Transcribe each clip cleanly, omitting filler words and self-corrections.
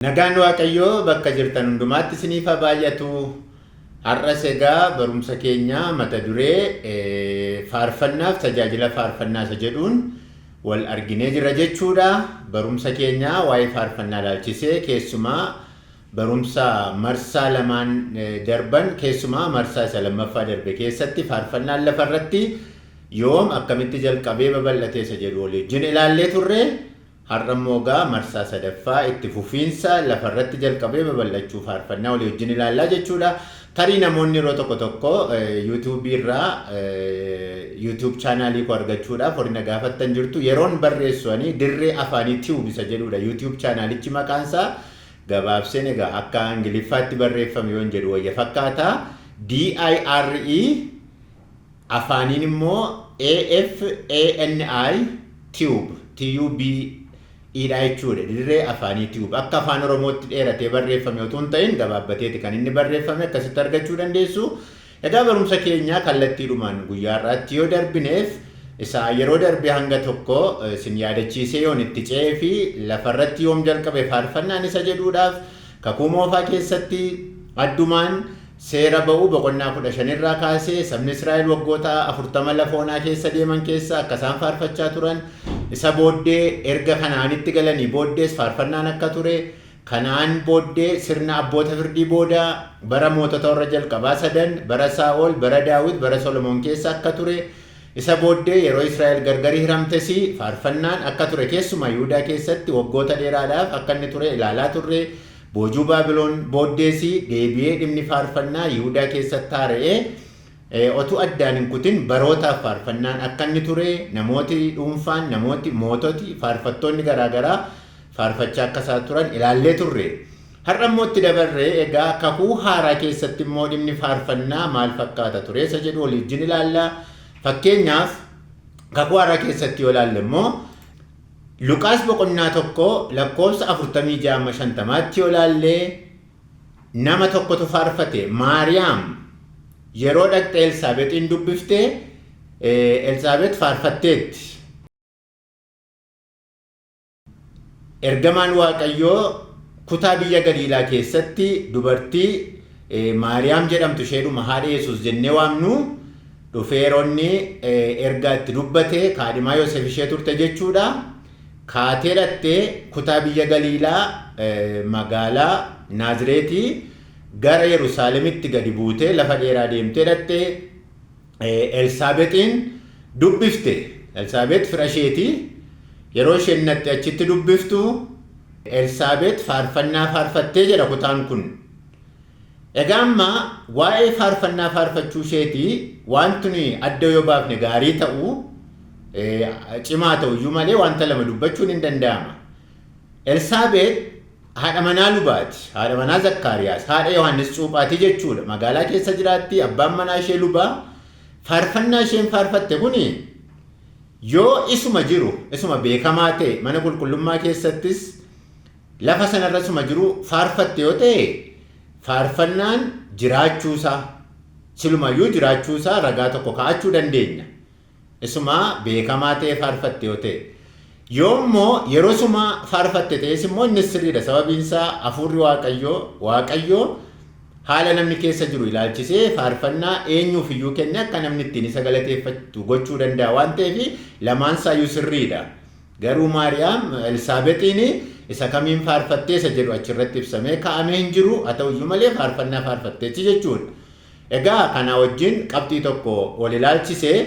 Nagaan Waaqayyoo bakka jirtan hundumaatti isiniif haa baay'atu. Har'as egaa barumsa keenya mata duree faarfannaaf tajaajila faarfannaa isa jedhuun wal arginee jirra jechuudha. Barumsa keenya waa'ee faarfannaa ilaalchisee keessumaa barumsa marsaa lamaan darban keessumaa marsaa isa lammaffaa darbe keessatti faarfannaan lafarratti yoom akkamitti jalqabee babal'ate isa jedhu walii wajjin ilaallee turre. Har'a immoo egaa marsaa sadaffaa itti fufiinsa lafarratti jalqabee babal'achuu faarfannaa walii wajjin ilaallaa jechuudha. Tarii namoonni yeroo tokko tokko yuutuubii irraa YouTube chaanaalii koo argachuudhaaf warri na gaafattan jirtu. Yeroon barreessu ani Dirree Afaanii Tube isa jedhudha YouTube chaanaalichi maqaan isaa. Gabaabseen egaa akka Ingiliffaatti barreeffame yoon jedhu wayya fakkaata. DIRE Afaaniin immoo AFANI Tube, T-U-B-E dha jechuudha. Dirree Afaanii Tube. Akka Afaan Oromootti dheeratee barreeffame utuu hin ta'in gabaabbateeti kan inni barreeffame akkasitti argachuu dandeessu. Egaa barumsa keenya kallattiidhumaan guyyaa har'aatti yoo darbineef isa yeroo darbe hanga tokko isin yaadachiisee yoon itti ce'ee fi lafarratti yoom jalqabe faarfannaan isa jedhuudhaaf Kakuu Moofaa keessatti addumaan Seera Ba'uu boqonnaa 15 irraa kaasee sabni Israa'el waggoota 40 lafa onaa keessa deeman keessa akka isaan faarfachaa turan, isa booddee erga Kana'aanitti galanii booddees faarfannaan akka ture, Kana'aan booddee sirna abboota firdii booda bara mootota warra jalqabaa sadan, bara Saa'ol, bara Daawit, bara Solomoon keessa akka ture, isa booddee yeroo Israa'el gargari hiramtes faarfannaan akka ture keessumaa Yihudaa keessatti waggoota dheeraadhaaf akka inni ture ilaalaa turre. Boojuu Baabilon booddees deebi'ee dhimni faarfannaa Yihudaa keessatti haara'ee otuu addaan hin kutin barootaaf faarfannaan akka inni ture, namooti dhuunfaan, namooti, moototi, faarfattoonni garaa garaa faarfachaa akka isaan turan ilaallee turre. Har'a immoo itti dabarree egaa kakuu haaraa keessatti immoo dhimni faarfannaa maal fakkaata ture isa jedhu walii wajjin ilaalla. Fakkeenyaaf kakuu haaraa keessatti yoo ilaalle immoo Luqaas boqonnaa 1 lakkoofsa 46 amma 50tti yoo ilaalle nama tokkotu faarfate. Maariyaam yeroo dhaqxee Elsaabexiin dubbifte Elsaabex faarfatteetti. Ergamaan Waaqayyoo kutaa biyya Galiilaa keessatti dubartii Maariyaam jedhamtu isheedhuma haadha Yesuus jennee waamnu dhufee yeroo inni ergaa itti dubbate kaadhimaa Yoseef ishee turte jechuudha. Kaatee dhattee kutaa biyya Galiilaa magaalaa Naazireetii gara Yerusaalemitti gadi buutee lafa dheeraa deemtee dhattee Elsaabexiin dubbifte. Elsaabex fira isheeti. Yeroo isheen dhatte achitti dubbiftu Elsaabex faarfannaa faarfattee jedha kutaan kun. Egaa amma waa'ee faarfannaa faarfachuu isheetii wanti nuyi adda yoo baafne gaarii ta'u cimaa ta'u iyyuu malee wanta lama dubbachuun hin danda'ama. Elsaabeet haadha manaa lubaati. Haadha manaa Zakkaariyaas, haadha Yohaannis Cuuphaati jechuudha. Magaalaa keessa jiraatti, abbaan manaa ishee lubaa. Faarfannaa isheen faarfatte kuni yoo isuma jiru, isuma beekamaa ta'e mana qulqullummaa keessattis lafa sanarra isuma jiru faarfatte yoo ta'e faarfannaan jiraachuusaa silumayyuu jiraachuusaa ragaa tokko kaa'achuu dandeenya. Isuma beekamaa ta'e faarfatte yoo ta'e. Yoo immoo yeroo suma faarfatte ta'es immoo innis sirriidha. Sababiin isaa hafuurri Waaqayyoo Waaqayyoo haala namni keessa jiru ilaalchisee faarfannaa eenyuuf iyyuu kenne akka namni ittiin isa galateeffatu gochuu danda'a waan ta'eef lamaan isaayyuu sirriidha. Garuu Maariyaam Elsaabexiin isa kamiin faarfattee isa jedhu achirratti ibsamee kaa'amee hin jiru. Haa ta'u iyyuu malee faarfannaa faarfatteetti jechuudha. Egaa kanaa wajjin qabxii tokko wal ilaalchisee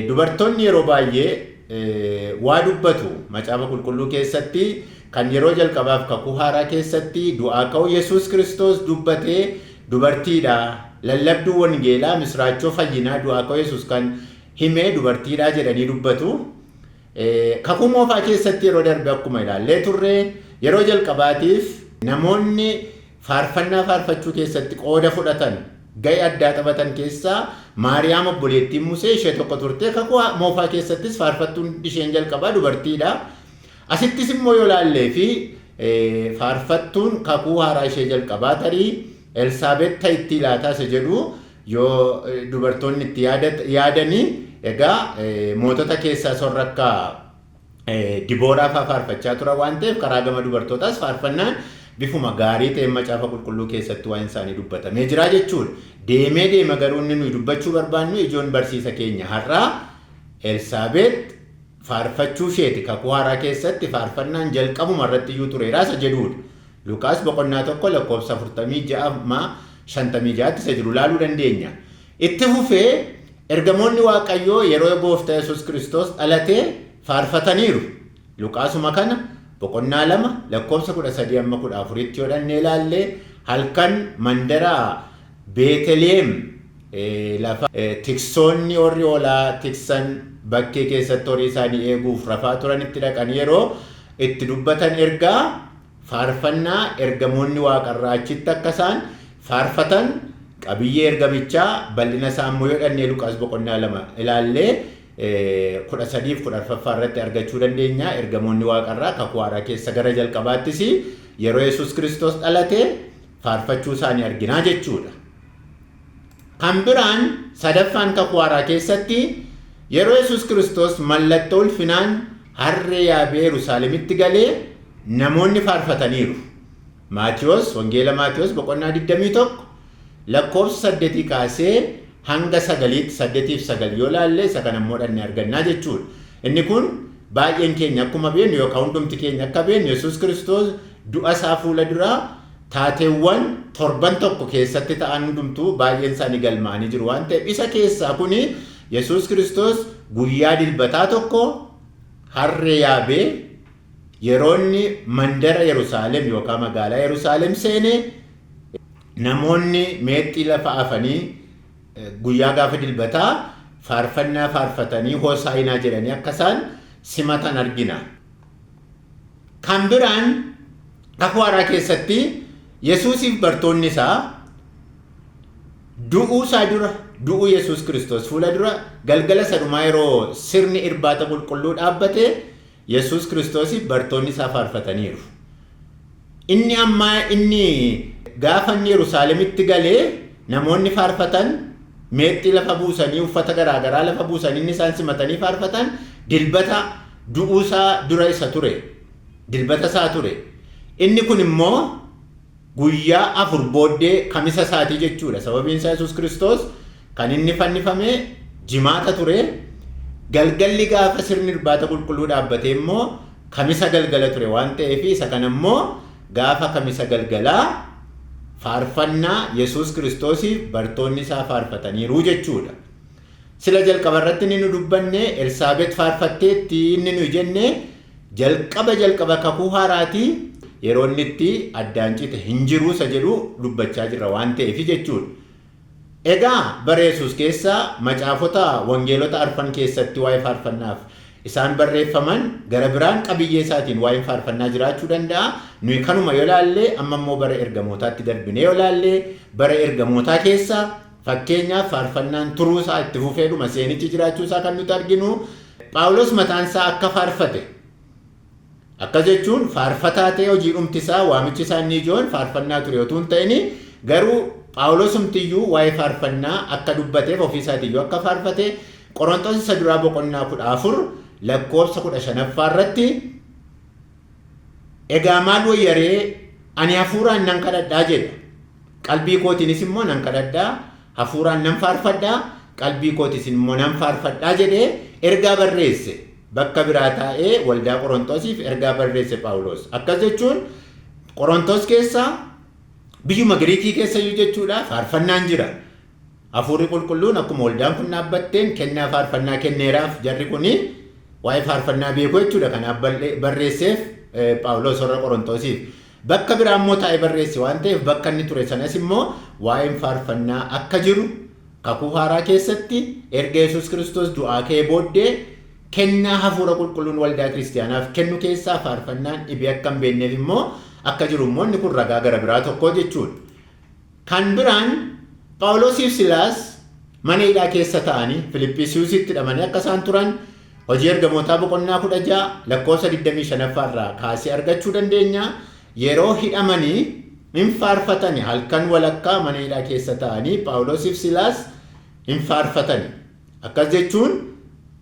dubartoonni yeroo baay'ee waa dubbatu macaafa qulqulluu keessatti kan yeroo jalqabaaf kakuu haaraa keessatti du'aa ka'uu Yesuus Kiristoos dubbatee dubartiidha. Lallabduu wangeelaa misraachoo fayyinaa du'aa ka'uu Yesuus kan hime dubartiidha jedhanii dubbatu. Kakuu moofaa keessatti yeroo darbe akkuma ilaallee turre yeroo jalqabaatiif namoonni faarfannaa faarfachuu keessatti qooda fudhatan ga'ee addaa taphatan keessaa Maariyaam obboleettiin Musee ishee tokko turte. Kakuu moofaa keessattis faarfattuun isheen jalqabaa dubartiidha. Asittis immoo yoo ilaallee fi faarfattuun kakuu haaraa ishee jalqabaa tarii Elsaabeet ta'ittii laataa isa jedhu yoo dubartoonni itti yaadanii egaa mootota keessaa sorra akka Dibooraa fa'aa faarfachaa turan waan ta'eef karaa gama dubartootaas faarfannaan bifuma gaarii ta'een macaafa qulqulluu keessatti waa'een isaanii dubbatamee jira jechuudha. Deemee deema garuu inni nuyi dubbachuu barbaannu ijoon barsiisa keenya har'aa Elsaabeet faarfachuu isheeti kakuu haaraa keessatti faarfannaan jalqabuma irratti iyyuu tureera isa jedhudha. Luqaas boqonnaa 1 lakkoofsa 46 56tti isa jiru ilaaluu dandeenya. Itti fufee ergamoonni Waaqayyoo yeroo gooftaa Yesuus Kiristoos dhalatee faarfataniiru. Luqaasuma kana boqonnaa 2 lakkoofsa 13 amma 14tti yoo dhannee ilaalle halkan mandara Beeteliheem lafa tiksoonni warri hoolaa tiksan bakkee keessatti horii isaanii eeguuf rafaa turanitti dhaqan yeroo itti dubbatan ergaa faarfannaa ergamoonni waaqarraa achitti akka isaan faarfatan qabiyyee ergamichaa bal'ina isaa immoo yoo dhannee Luqaas boqonnaa 2 ilaallee 13 fi 14ffaa irratti argachuu dandeenya. Ergamoonni waaqarraa kakuu haaraa keessa gara jalqabaattis yeroo Yesuus Kiristoos dhalate faarfachuu isaanii arginaa jechuudha. Kan biraan sadaffaan kakuu haaraa keessatti yeroo Yesuus Kiristoos mallattoo ulfinaan harree yaabee Yerusaalemitti galee namoonni faarfataniiru. Maatiyos, Wangeela Maatiyos boqonnaa 21 lakkoofsa 8 kaasee hanga 9tti 8 fi 9 yoo laalle isa kana immoo dhannee argannaa jechuudha. Inni kun baay'een keenya akkuma beeknu yookaan hundumti keenya akka beeknu Yesuus Kiristoos du'a isaa fuula duraa taateewwan torban tokko keessatti ta'an hundumtuu baay'een isaanii galmaa'anii jiru waan ta'eef isa keessaa kuni Yesuus Kiristoos guyyaa dilbataa tokko harree yaabee yeroo inni mandara Yerusaalem yookaan magaalaa Yerusaalem seene namoonni meexxii lafa afanii guyyaa gaafa dilbataa faarfannaa faarfatanii hoosaa'inaa jedhanii akka isaan simatan argina. Kan biraan kakuu haaraa keessatti Yesuusiif bartoonni isaa du'uu isaa dura du'uu Yesuus Kiristoos fuula dura galgala sadumaa yeroo sirni irbaata qulqulluu dhaabbate Yesuus Kiristoosiif bartoonni isaa faarfataniiru. Inni ammaa inni gaafa inni Yerusaalemitti galee namoonni faarfatan meexxii lafa buusanii uffata garaagaraa lafa buusanii inni isaan simatanii faarfatan dilbata du'uu isaa dura isa ture. Dilbata isaa ture. Inni kun immoo guyyaa 4 booddee kamisa isaatii jechuudha. Sababiin isaa Yesuus Kiristoos kan inni fannifame jimaata ture. Galgalli gaafa sirni irbaata qulqulluu dhaabbatee immoo kamisa galgala ture waan ta'eef isa kana immoo gaafa kamisa galgalaa faarfannaa Yesuus Kiristoosiif bartoonni isaa faarfataniiru jechuudha. Sila jalqaba irratti inni nu dubbanne Elsaabeet faarfatteetti inni nuyi jenne jalqaba jalqaba kakuu haaraatii yeroo inni itti addaan cite hin jiru isa jedhu dubbachaa jirra waan ta'eef jechuudha. Egaa bara Yesuus keessa macaafota wangeelota arfan keessatti waa'ee faarfannaaf isaan barreeffaman gara biraan qabiyyee isaatiin waa'een faarfannaa jiraachuu danda'a. Nuyi kanuma yoo laalle amma immoo bara ergamootaatti darbinee yoo laalle bara ergamootaa keessa fakkeenyaaf faarfannaan turuu isaa itti fufeedhuma seenichi jiraachuu isaa kan nuti arginu Phaawulos mataan isaa akka faarfate. Akkas jechuun faarfataa ta'e hojii dhumti isaa waamichi isaa inni ijoon faarfannaa ture utuu hin ta'in garuu Phaawulos humtiyyuu waa'ee faarfannaa akka dubbateef ofii isaatiiyyuu akka faarfate Qorontos isa duraa boqonnaa 14 lakkoofsa 15ffaa irratti egaa maal wayyaree ani hafuuraan nan kadhadhaa jedha. Qalbii kootiinis immoo nan kadhadhaa, hafuuraan nan faarfadhaa, qalbii kootiis immoo nan faarfadhaa jedhee ergaa barreesse. Bakka biraa taa'ee waldaa Qorontosiif ergaa barreesse Phaawulos. Akkas jechuun Qorontos keessa biyyuma Giriikii keessa iyyuu jechuudha faarfannaan jira. Hafuurri qulqulluun akkuma waldaan kun dhaabbatteen kennaa faarfannaa kenneeraaf jarri kuni waa'ee faarfannaa beeku jechuudha. Kanaaf barreesseef Phaawulos warra Qorontosiif. Bakka biraa immoo taa'ee barreesse waan ta'eef bakka inni ture sanas immoo waa'een faarfannaa akka jiru kakuu haaraa keessatti erga Yesuus Kiristoos du'aa ka'ee booddee kennaa hafuura qulqulluun waldaa kiristiyaanaaf kennu keessaa faarfannaan dhibee akka hin beekneef immoo akka jiru immoo inni kun ragaa gara biraa tokko jechuudha. Kan biraan Phaawulosiif Silaas mana hidhaa keessa ta'anii Filiphisiiyusitti hidhamanii akka isaan turan hojii ergamootaa boqonnaa 16 lakkoofsa 25ffaa irraa kaasee argachuu dandeenya. Yeroo hidhamanii hin faarfatani halkan walakkaa mana hidhaa keessa ta'anii Phaawulosiif Silaas hin faarfatani. Akkas jechuun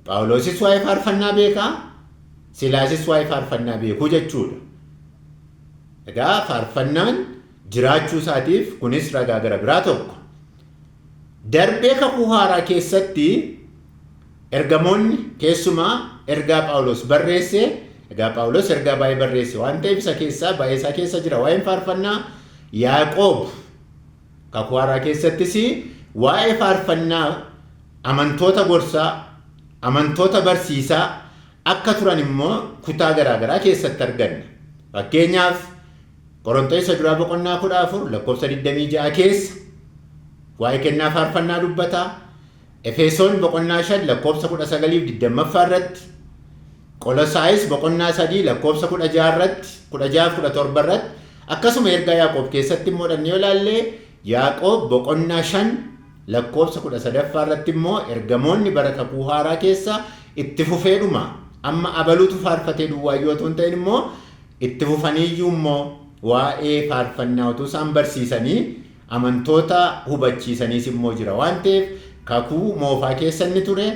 Phaawulosis waa'ee faarfannaa beekaa, Silaasis waa'ee faarfannaa beekuu jechuudha. Egaa faarfannaan jiraachuu isaatiif kunis ragaa gara biraa tokko. Darbee kakuu haaraa keessatti ergamoonni keessumaa ergaa Phaawulos barreesse, egaa Phaawulos ergaa baay'ee barreesse waan ta'eef isa keessaa baay'ee isaa keessa jira waa'een faarfannaa. Yaaqoob kakuu haaraa keessattis waa'ee faarfannaa amantoota gorsaa, amantoota barsiisaa akka turan immoo kutaa garaagaraa keessatti arganna. Fakkeenyaaf Qorontos isa duraa boqonnaa 14 lakkoofsa 26 keessa waa'ee kennaa faarfannaa dubbata. Efesoon boqonnaa 5 lakkoofsa 19 fi 20ffaa irratti, Qolosaayis boqonnaa 3 lakkoofsa 16 irratti, 16 fi 17 irratti, akkasuma ergaa Yaaqoob keessatti immoo dhannee yoo ilaalle Yaaqoob boqonnaa 5 lakkoofsa 13ffaa irratti immoo ergamoonni bara kakuu haaraa keessa itti fufeedhuma amma abaluutu faarfatee duwwaayyuu otoo hin ta'in immoo itti fufaniiyyuu immoo waa'ee faarfannaa utuu isaan barsiisanii amantoota hubachiisaniis immoo jira waan ta'eef kakuu moofaa keessa inni ture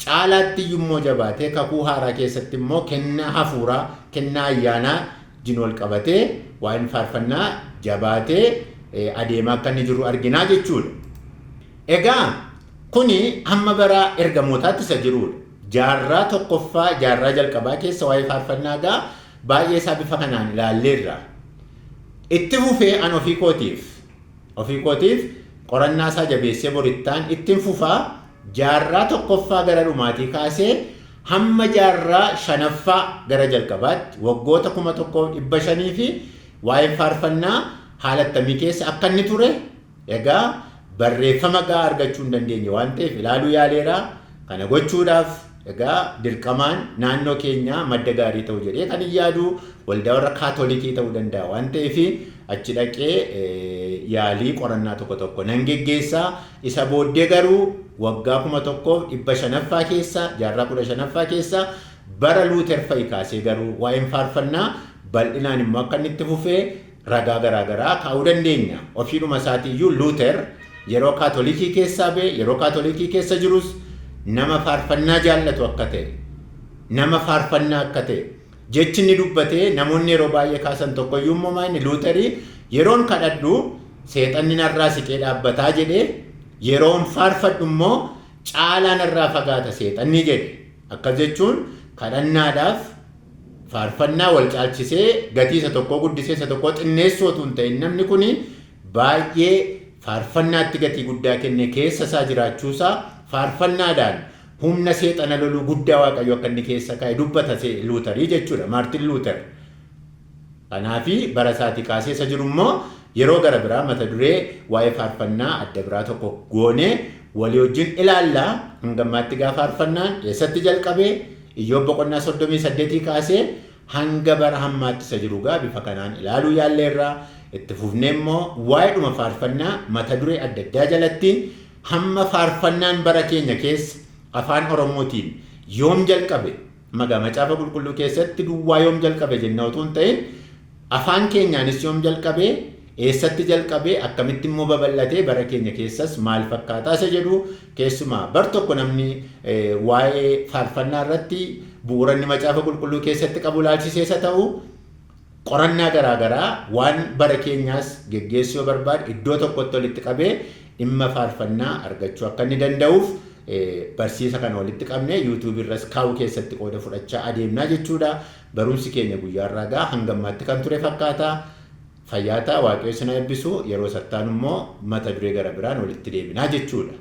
caalaatti iyyuu immoo jabaatee kakuu haaraa keessatti immoo kennaa hafuuraa, kennaa ayyaanaa wajjin wal qabatee waa'een faarfannaa jabaatee adeemaa akka inni jiru arginaa jechuudha. Egaa kuni hamma bara ergamootaatti isa jirudha. Jaarraa tokkoffaa, jaarraa jalqabaa keessa waa'ee faarfannaa egaa baay'ee isaa bifa kanaan ilaalleerra. Itti fufee an ofii kootiif qorannaa isaa jabeessee borittaan ittiin fufaa. Jaarraa tokkoffaa gara dhumaatii kaasee hamma jaarraa shanaffaa gara jalqabaatti waggoota 1500 fi waa'een faarfannaa haala akkamii keessa akka inni ture egaa barreeffama gahaa argachuu hin dandeenye waan ta'eef ilaaluu yaaleera. Kana gochuudhaaf egaa dirqamaan naannoo keenyaa madda gaarii ta'u jedhee kan hin yaadu waldaa warra Kaatolikii ta'uu danda'a waan ta'eef achi dhaqee yaalii qorannaa tokko tokko nan geggeessaa. Isa booddee garuu waggaa 1500ffaa keessa, jaarraa 15ffaa keessa, bara Luuter fa'i kaasee garuu waa'een faarfannaa bal'inaan immoo akka inni itti fufee ragaa garaagaraa kaa'uu dandeenya. Ofiidhuma isaatiiyyuu Luuter yeroo Kaatolikii keessaa ba'e, yeroo Kaatolikii keessa jirus nama faarfannaa jaallatu akka ta'e, nama faarfannaa akka ta'e jechi inni dubbatee namoonni yeroo baay'ee kaasan tokko iyyuu immoo maal inni Luuterii yeroon kadhadhu seexanni narraa siqee dhaabbataa jedhee, yeroon faarfadhu immoo caalaa narraa fagaata seexanni jedhe. Akkas jechuun kadhannaadhaaf faarfannaa wal caalchisee gatii isa tokkoo guddisee isa tokkoo xinneessuu otoo hin ta'in, namni kun baay'ee faarfannaatti gatii guddaa kenne keessa isaa jiraachuusaa, faarfannaadhaan humna seexana loluu guddaa Waaqayyo akka inni keessa kaa'e dubbata Luutarii jechuudha, Maartin Luuter. Kanaafi bara isaatii kaasee isa jiru immoo yeroo gara biraa mata duree waa'ee faarfannaa adda biraa tokko goonee walii wajjin ilaalla. Hanga ammaatti gaa faarfannaan eessatti jalqabee, Iyyoob boqonnaa 38 kaasee hanga bara hammaatti isa jiru gaa bifa kanaan ilaaluu yaalleerra. Itti fufnee immoo waa'eedhuma faarfannaa mata duree adda addaa jalatti hamma faarfannaan bara keenya keessa afaan Oromootiin yoom jalqabe, magaa Macaafa Qulqulluu keessatti duwwaa yoom jalqabe jenna utuu hin ta'in, afaan keenyaanis yoom jalqabe, eessatti jalqabe, akkamitti immoo babal'atee bara keenya keessas maal fakkaataa isa jedhu, keessumaa bar tokko namni waa'ee faarfannaa irratti bu'uura inni Macaafa Qulqulluu keessatti qabu ilaalchisee isa ta'u qorannaa garaagaraa waan bara keenyaas geggeessuu yoo barbaade iddoo tokkotti walitti qabee dhimma faarfannaa argachuu akka inni danda'uuf barsiisa kana walitti qabne yuutuubii irras kaa'uu keessatti qooda fudhachaa adeemnaa jechuudha. Barumsi keenya guyyaa irraa gaa hanga ammaatti kan ture fakkaata. Fayyaa ta'a, Waaqayyo isin haa eebbisu. Yeroo sattaan immoo mata duree gara biraan walitti deebinaa jechuudha.